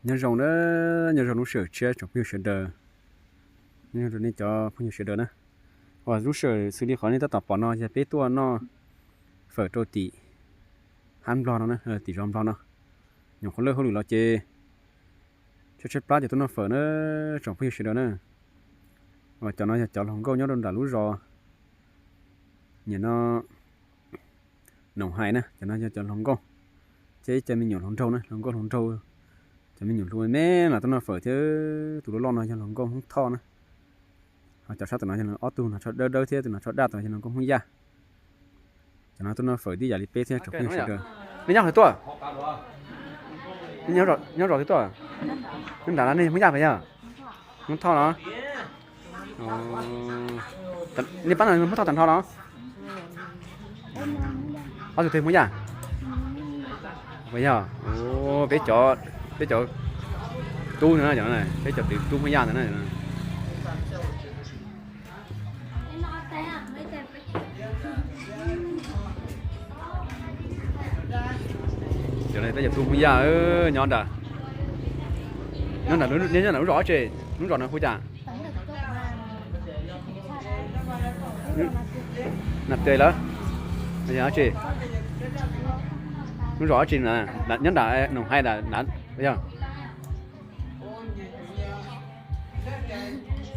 Nyob zoo na, nyob zoo lub sij hawm tshiab tsoom phooj ywg sawv daws, nyob zoo nej cov phooj ywg sawv daws na. Uas lub sij hawm xws li qhov nej tab tom pom no yog peb tuaj noj fawm rau tim hab Nplog no, tim zos Nplog no. Nyuam qhuav lawj hauj lwm los ces tshaib tshaib plab ces tuaj noj fawm na, tsoom phooj ywg sawv daws na. Uas cov no yog cov hluas nkauj nyob rau nram lub zos, nim no Noom Hais na, cov no yog cov hluas nkauj thiab ib co me nyuam hluas nraug na, hluas nkauj hluas nraug, cov me nyuam hluas me los tuaj noj fawm thiab. Tus loj loj no yog hluas nkauj Hmoob Thoj na, ho cov sab tom no yog ob tug no tsho dawb dawb thiab tus no tsho daj tom yog hluas nkauj Hmoob Yaj. Cov no tuaj noj fawm tib yam li peb thiab tsoom phooj ywg sawv daws. Nej nyob qhov twg tuaj? Nyob zos twg tuaj? Nyob nram no nej Hmoob Yaj puas yog? Hmoob Thoj los? Nej pab no Hmoob Thoj tag nrho los? Ob tug twg Hmoob Yaj? Puas yog? Peb cov, peb cov tub ntawd, peb cov tub Hmoob Yaj ntawd na. Cov no peb cov tub Hmoob Yaj nyob nram, nyob nram, nyob nram lub zos dab tsi? Lub zos no hu cas? Nam Tes lawm? Yog dab tsi? Lub zos dab tsi? Nyob nram Noom Hais yog?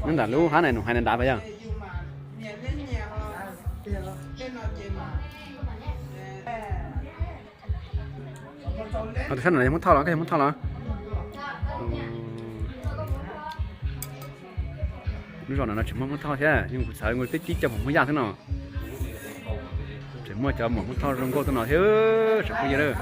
Nyob nram lub hab na, Noom Hais na nrad puas yog? Tus sab no yog Hmoob Thoj los, koj yog Hmoob Thoj los? Lub zos no no tseem muaj Hmoob Thoj thiab, yeej kuv xav nkaus peb tib co muam Hmoob Yaj xwb no. Tseem muaj cov muam Hmoob Thoj zoo nkauj tuaj no thiab tsoom phooj ywg.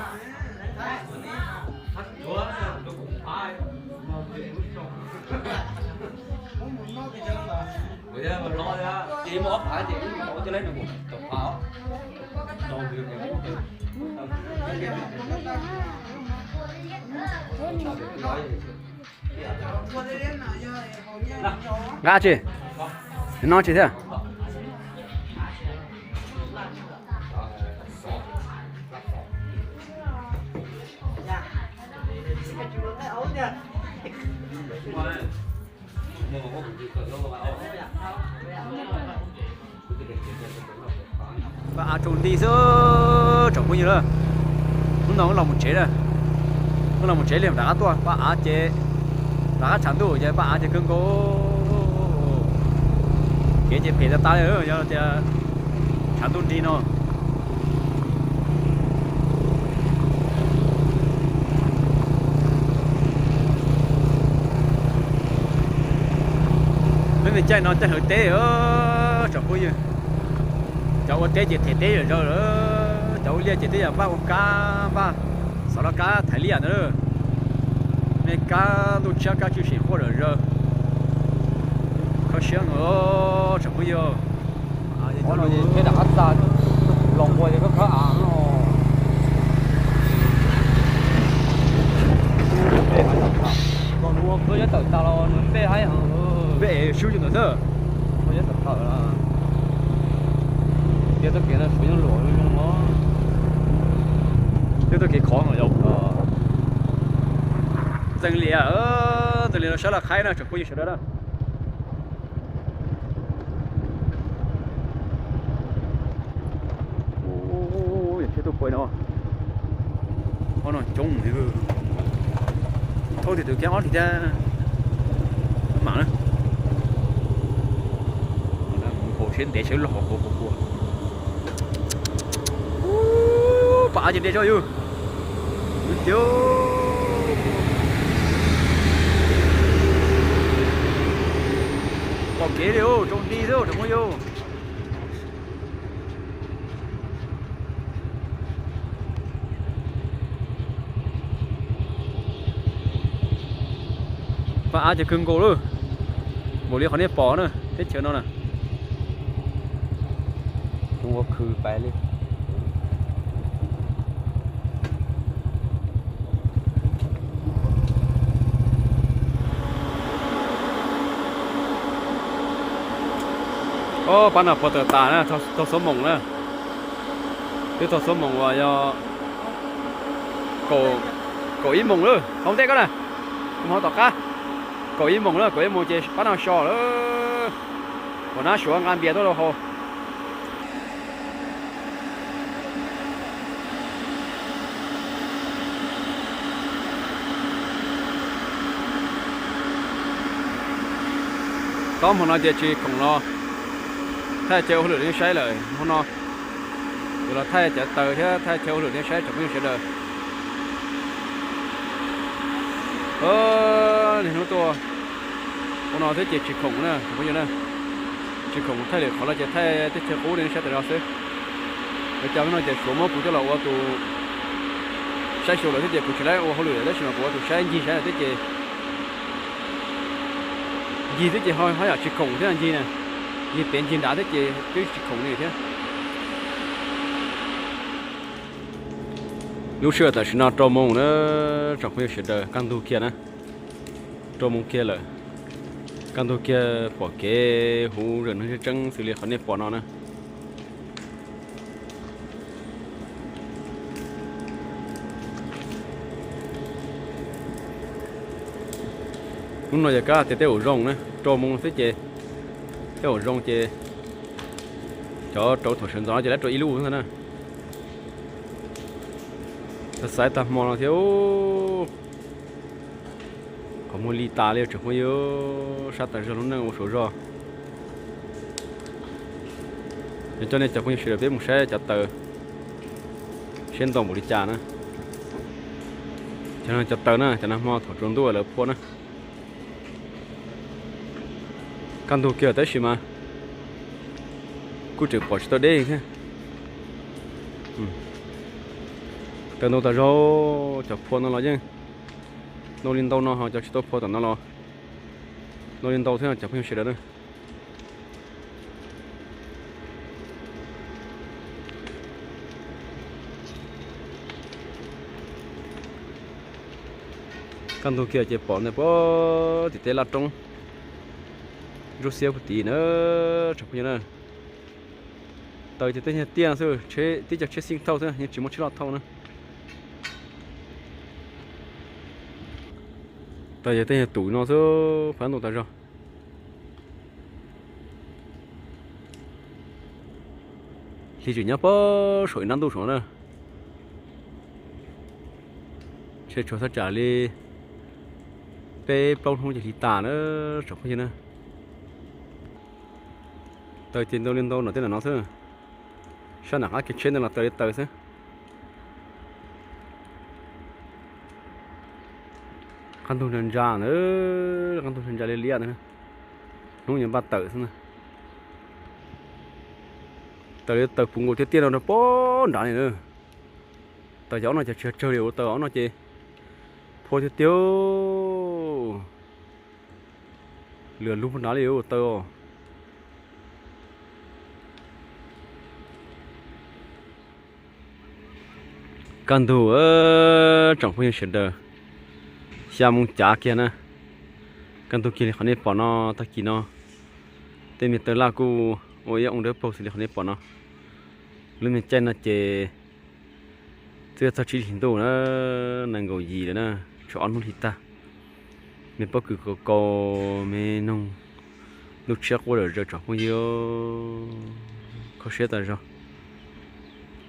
Nqa tsi? No tsi thiab? Paj av tsaus nti xwb, tsoom phooj ywg lawm. Hnub no wb los mus tsev, wb los mus tsev li rov qab tuaj, paj av ces rov qab tshav ntuj ces paj av ces kawg nkaus, kev ces phem tas tas li, yog tias tshav ntuj nrig no. Lub me caij no caij hawv teb, tsoom phooj ywg. Cov ua teb ces them teb zom zaws lawm, cov ua liaj ces twb yog npaj ua kab, npaj xov laj kab thaiv liaj ntawd. Me kab ntuj tshiab kab tswm sim quaj zom zaws. Kho siab no tsoom phooj ywg. Qhov no ces tsheb rov qab xa los nqua ces koj khawb av no. Los nws ua khawb yob tawm tas los nws npej haib heev. Npej sub rau ntawm xwb. Khawb yob tawm tawm, tias txoj kev no suav yeej luam zoo os. Twb txoj kev khov no yom. Ntxeev Lias, Ntxeev Lias los sab Laj Qhaib na tsoom phooj ywg sawv daws na. Yog thiab tuaj pais no, ob no coob, thauj tias tus kiab ob hlis thiab mam na. Mus haus tsheb ntev sawv los hauv kuv kuv kuv. Paj av ces nres zog yug. Tiag, pom kev li, tsaus nti xwb tsoom phooj ywg. Paj av ces kawg nkaus lawm, npaum li qhov nej pom na teb chaws no na. Ua khw pais li. Pab no puas tawm tas na, txog xuab moos na. Twb txog xuab moos uas yog kaum ib moos lawm, hauv ntej koj na. Hmo tom qab kaum ib moos na, kaum ib moos ces pab no so lawm. Ua nab suav nqa npias tuaj rau haus. Tob hmo no ces tsis khoom los thaij chaw ua hauj lwm nej saib lawm. Hmo no yuav los thaij cov taws thiab thaij chaw ua hauj lwm nej saib tsoom phooj ywg sawv daws. Niaj hnub tuaj ua no thiab ces tsis khoom na tsoom phooj ywg na. Tsis khoom thaij lwm qhov no ces thaij teb chaws qub nej saib tas zog xwb. Lawv cov no ces suav muab kuv coj los ua tus saib xyuas lawm thiab ces kuv tsis laib ua hauj lwm lawm tab sis mas kuv ua tus saib ncig saib lawm thiab ces ncig thiab ces ho yam tsis khoom thiab ncig na. Ncig pem ncig nrad thiab ces twb tsis khoom li thiab. Lub sij hawm tam sim no rau moos na tsoom phooj ywg sawv daws, kaj ntug kiag na. Rau moos kiag lawm. Kaj ntug kiag pom kev huv zeem neeg tseeb tseeb xws li qhov nej pom no na. Hnub no yog kab tias tej zaum zoo na, rau moos xwb ces tej zaum zoo ces cov rau thaum sawv ntxov no ces lawv rau ib lub ntag na. Xaiv tag hmo no thiab qhov muag li tas li tsoom phooj ywg, sab tas zog lub neej ua saum zog. Yog coj nej cov phooj ywg sawv daws peb mus saib cov taws seb ntau npaum li cas na. Cov no cov taws na, cov nag hmo thaum tsaus ntuj lawv phua na. Kaj ntug kiag tab sis mas kuj tseem pom tsis tau deb thiab. Taws ntau tas zog, cov phua no los yeej ntau li ntau no ho cov tsis tau phua tom no los ntau li ntau thiab cov phooj ywg sawv daws na. Kaj ntug kiag ces pom ntawm puag tim tej laj roob ntsuab xiab puag tid na tsoom phooj ywg na. Taws ces tej nyuag tiaj xwb, tib co tsheb xib thauj xwb yeej tsis muaj tsheb loj thauj na. Taws ces tej nyuag tus no xwb, phab ntau tas zog. Hli tseem nyob puag saum ib nrab ntuj saum no na. Ntshe tshuav thaj tsam li peb plaub hnub ces hli tas na tsoom phooj ywg na. Taws ces ntau li ntau no tej no xwb. Sab nram qab kev tsheb ntawd los taws li taws xwb. Qab ntug ntsa ntsa ntawd, qab ntug ntsa ntsa liab liab ntawd, hnub nyoog npaj tawm xwb na. Taws li taws puv nkaus thiab tiaj no rau puag nrad li na. Taws cov ob no ces tsis tsawg li, ua taws ob no ces phua tiag tiag. Lwm lub puag nrad li ua taws. Kaj ntug tsoom phooj ywg sawv daws, xya moo cav kiag na. Kaj ntug kiag li qhov nej pom no, tag kis no tej me taws laj kuj ua ib oo dawb paug xws li qhov nej pom no. Lub me caij no ces twb yog txog tsib hlis ntuj na, nees nkaum yim lawm na, tshuav ob hnub hli tag. Me pob kws kaus kaus, me noog ntuj tshiab quaj zom zaws tsoom phooj ywg, kho siab tas zog.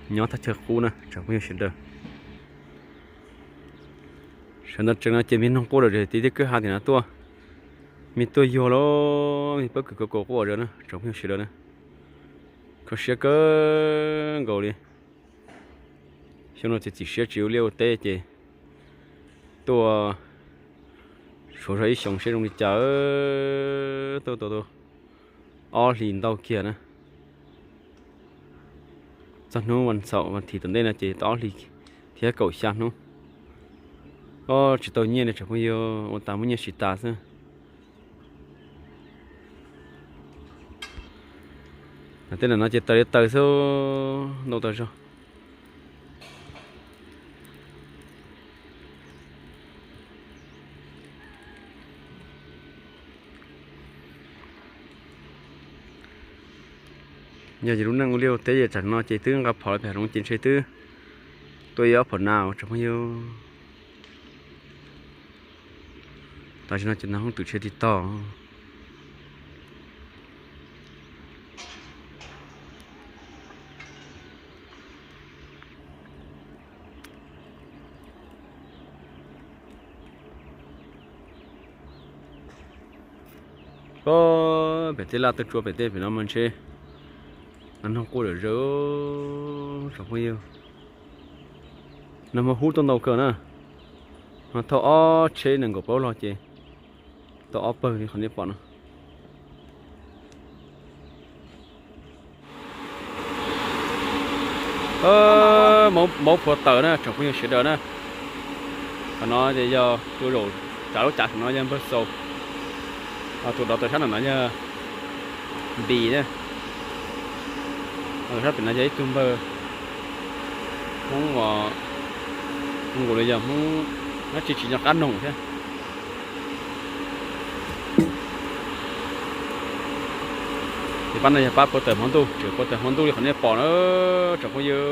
Nyob thaj chaw qub na tsoom phooj ywg sawv daws. Sawv ntawd tsees no ces me noog quaj zom zaws tim tej kwj ha tim no tuaj, me tuaj yuag los me pob kws kaus kaus quaj zom zaws na tsoom phooj ywg sawv daws na. Kho siab kawg nkaus li. Xyoo no txiav txim siab tsis ua liaj ua teb ces tuaj suav zog ib xyoos seb zoo li cas. Tuaj tau ob hlis ntau kiag na. Txog hnub vas xaum vas thiv tom ntej no ces tau ob hlis thiab kaum xya hnub. Ob tsis tau nyiaj li tsoom phooj ywg, ua tas muaj nyiaj siv tas xwb. Tej no ces taws li taws xwb, ntau tas zog. Yog ces lub neej ua liaj ua teb es tsam no ces twb nqa phom los pem hav zoov ces ntshe twb tuaj ib ob phom nas tsoom phooj ywg. Tam sim no ces nag hoob twm tsheb tib tog. Pem tej laj tej tsua pem tej pem no mas ntshe nag noog quaj zom zaws tsoom phooj ywg. Nag hmo hub tuaj ntau kawg na. Mas thauj ob tsheb nees nkaum plaub log ces tau ob pawg li qhov nej pom no. Maub phua taws na tsoom phooj ywg sawv daws na. Qhov no ces yog tus zaum tsav lub cav saum no yog npawg Xaus. Tus dov taws sab no no yog Npis na. Sab pem no yog ib tug npawg Hmoob uas nkaus li yog Hmoob dab tsi tsis nco qab noog thiab. Ces pab no yog pab puag tawm hmo ntuj, tseem puag tawm hmo ntuj li qhov nej pom na tsoom phooj ywg.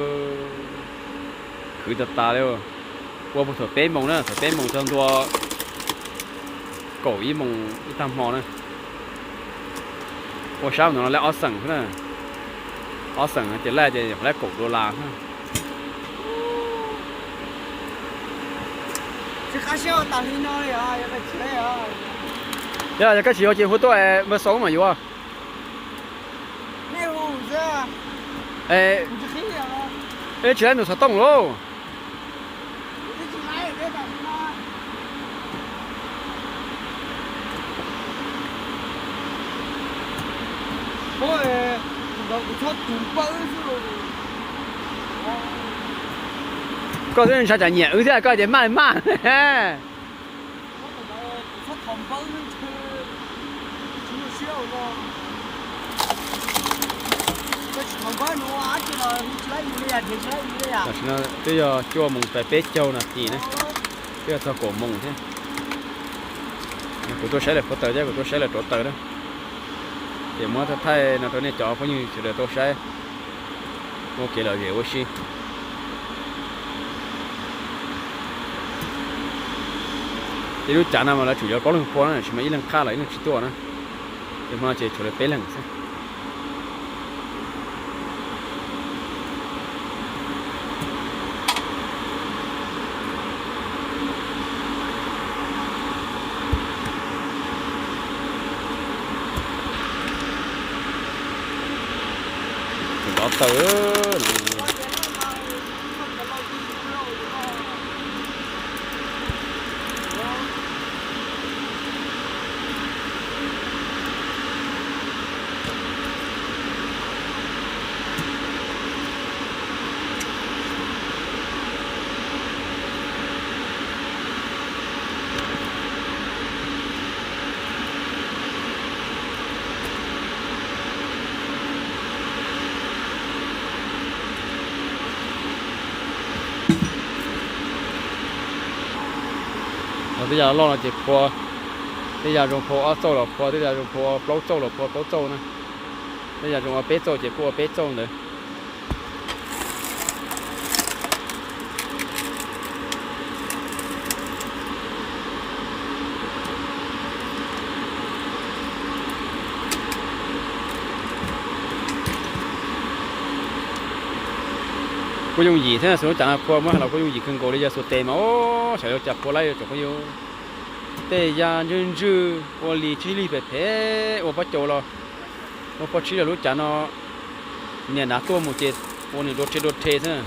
Khwv tas tas li. Ua puag thaum peb moos na, thaum peb moos txog ntua kaum ib moos ib tag hmo na. Ua sab no laib ob xeem xwb na. Ob xeem ces laib ces laib kaum dollar na. Yog, yog koj tsis yuav ces hu tuaj npawg Xaus mam yuav. Tsis laib nws xov tooj lauj. Koj twb ntshai tsam nyiam wb thiab koj ces maj maj. Tam sim no twb yog cuaj moos pais peb caug nas this na, twb yog txog kaum moos thiab. Kuv tuaj saib lawv puag taws thiab kuv tuaj saib lawv rauv taws na. Ces muab thaij no rau nej cov phooj ywg sawv daws tau saib ua kev lom zem ua si. Ces lub cav no mas lawv tsum yuav plaub leeg phua na, tsis mas ib leeg qhaj los ib leeg tsis tuaj na. Ces hmo no ces tshuav lawv peb leeg xwb. Dov taws. Tej yam loj no ces phua, tej yam zoo phua ob txauj los phua, tej yam zoo phua plaub txauj los phua plaub txauj na. Tej yam zoo ua peb txauj ces kuj ua peb txauj ntawd. Kuj yooj yim thiab, xws lub cav no phua muab hais los kuj yooj yim kawg nkaus li, yog xuas tes mas os, xyov yuav cas phua laib tsoom phooj ywg. Tej yam ntswg ntswg ua li tsib lig phem phem ua pob caus los, ua pob tsib los lub cav no niam nav tuaj mus ces ua nws dua rhe dua rhe xwb.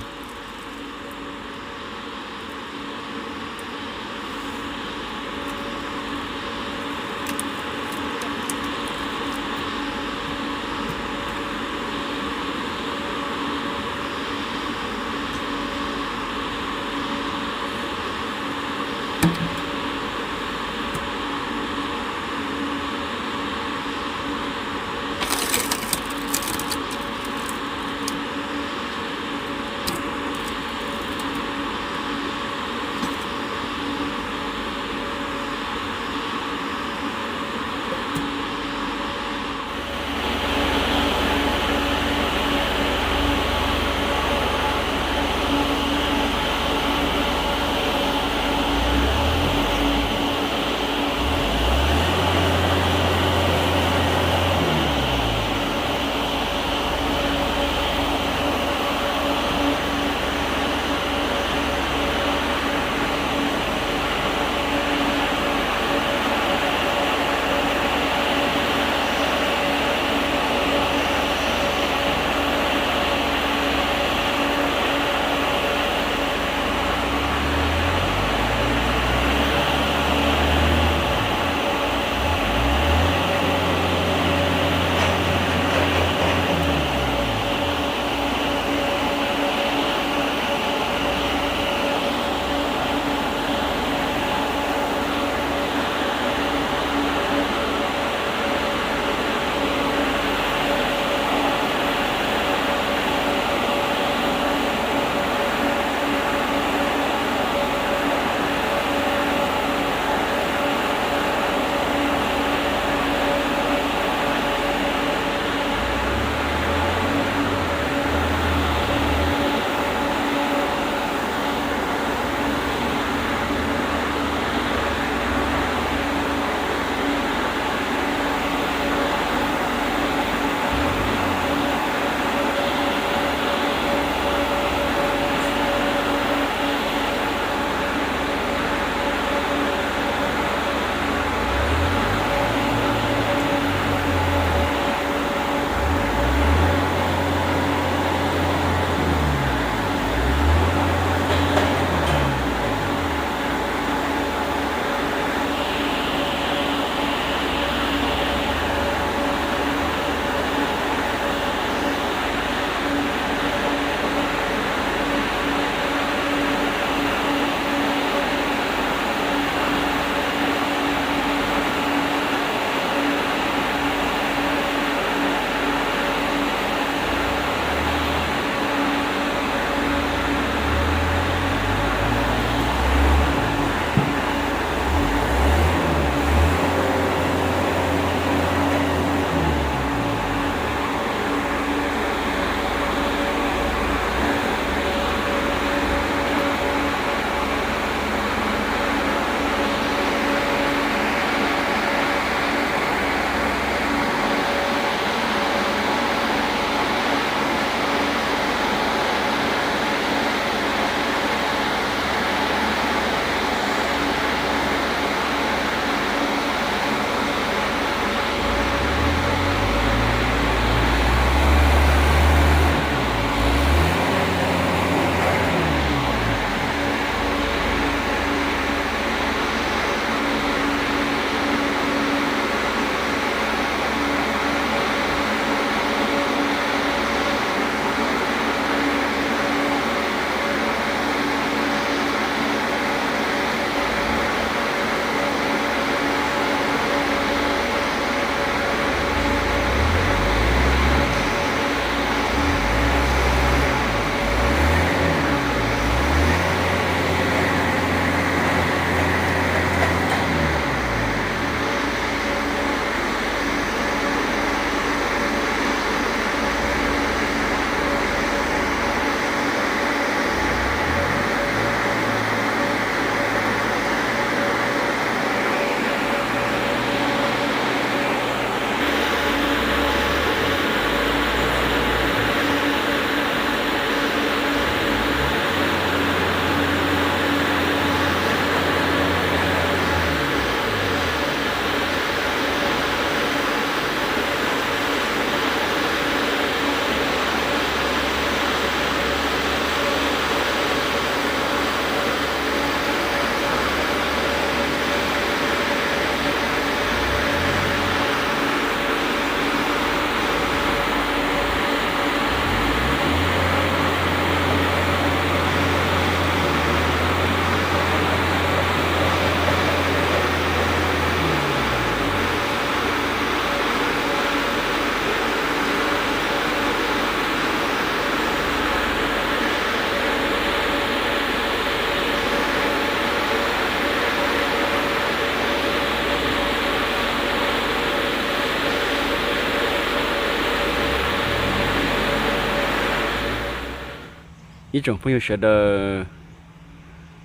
Ib tsoom phooj ywg sawv daws,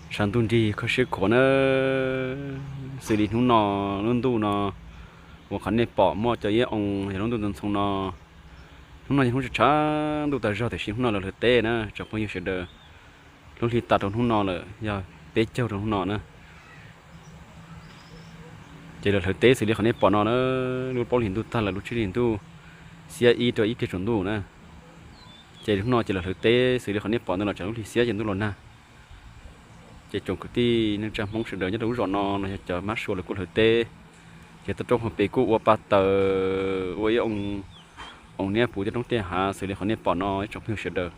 tshav ntuj nrig kho siab khuav na, xws li hnub no, lub ntuj no uas qhov nej pom muaj cov iab oo yog lub ntuj ntxhoo ntxhoo no. Hnub no yog hnub tshav ntuj tag zog tiam sis hnub no lawv hlawv teb na tsoom phooj ywg sawv daws. Lub hli tas rau hnub no lawm yog peb caug rau hnub no na. Ces lawv hlawv teb xws li qhov nej pom no na, lub plaub hlis ntuj tag lawm lub tsib hlis ntuj xiab ib rau ib pliag tsaus ntuj na. Ces hnub no ces lawv hlawv teb xws li qhov nej pom ntawd los tsaus lub hli xiab ces ntuj los nag. Ces tsoom kwv tij neej tsa Hmoob sawv daws nyob rau lub zos no los yog cov mab sua lawv kuj hlawv teb. Ces toj roob hauv pes kuj ua pa taws ua ib oo, oo niab puv tej roob tej hav xws li qhov nej pom no ib tsoom phooj ywg sawv daws.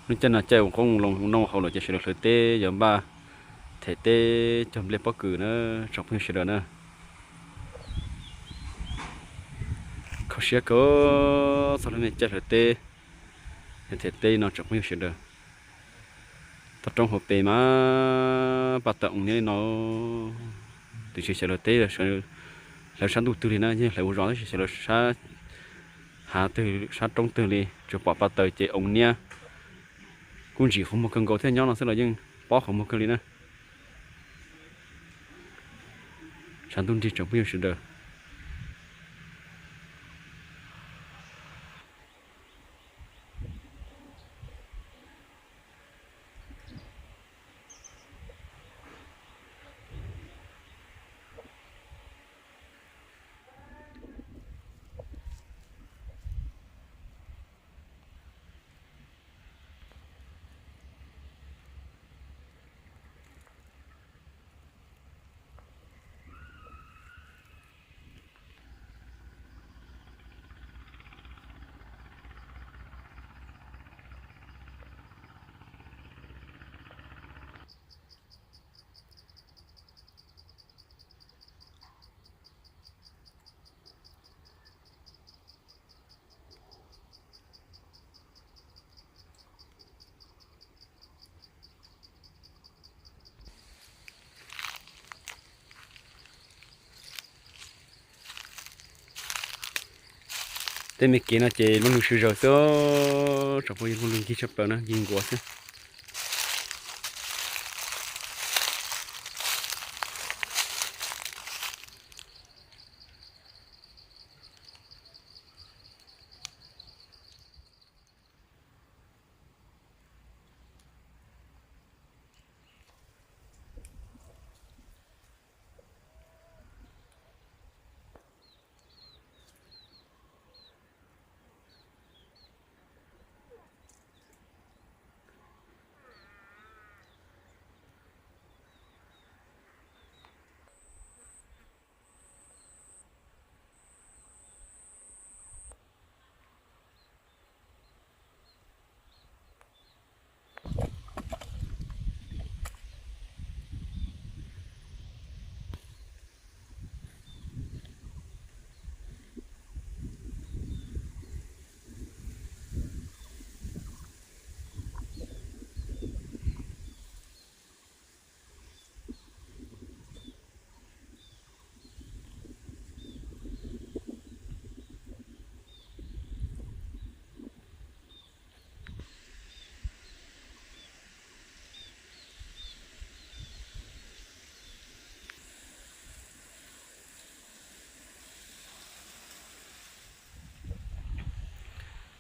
Lub caij no caij uas qoob loo noj haus lawm ces sawv daws hlawv teb yuav npaj them teb cog nplej pob kws na tsoom phooj ywg sawv daws na. Kho siab kawg txog lub me caij hlawv teb, them teb no tsoom phooj ywg sawv daws. Toj roob hauv pes mas pa taws oo niab li no. Tiam sis xyov lawv teb, hlawv sab ntuj twg li na, yeej hlawv ua zos tab sis xyov lawv sab hav twg sab roob twg li, tsuas pom pa taws ces oo niab. Kuj ntsim qhov muag kawg nkaus thiab, nyob no xwb los yeej pob qhov muag kawg li na. Tshav ntuj nrig tsoom phooj ywg sawv daws. Tej me kev no ces muaj lug sw zawg xwb, tsoom phooj ywg, muaj lug nkig tshaj plaws na, nkig nkuav xwb.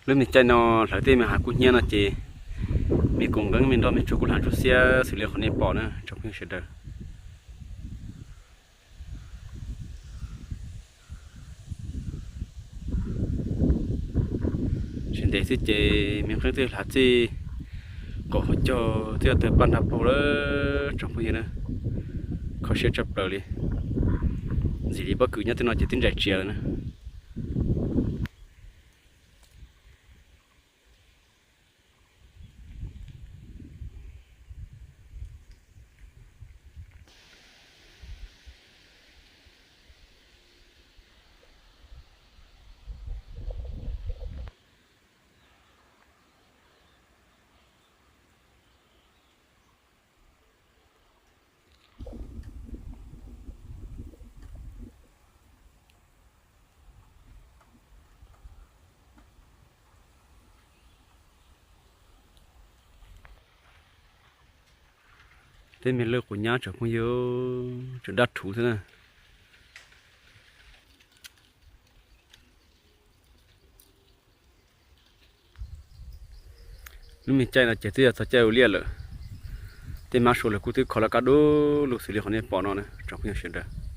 Lub me caij no hlawv tej me hav kub hnyiab no ces me koom nkeeb me nroj me tsuag kuj hlav ntsuj xiab xws li qhov nej pom na tsoom phooj ywg sawv daws. Tsis ntev xwb ces me nqeeb twb hlav txij qaum hauv caug twb yuav tawg paj nrag plaug lawm tsoom phooj ywg na. Kho siab tshaj plaws li. Ntxim li pob kws nyob tej no ces twb ntsais tsiav lawm na. Tej me lawj quav nyab tsoom phooj ywg, tseem daj rhuv xwb na. Lub me caij no ces twb yog txog caij ua liaj lawm. Tej mab sua lawv kuj twb kho lawm kaj dub lug xws li qhov nej pom no na tsoom phooj ywg sawv daws.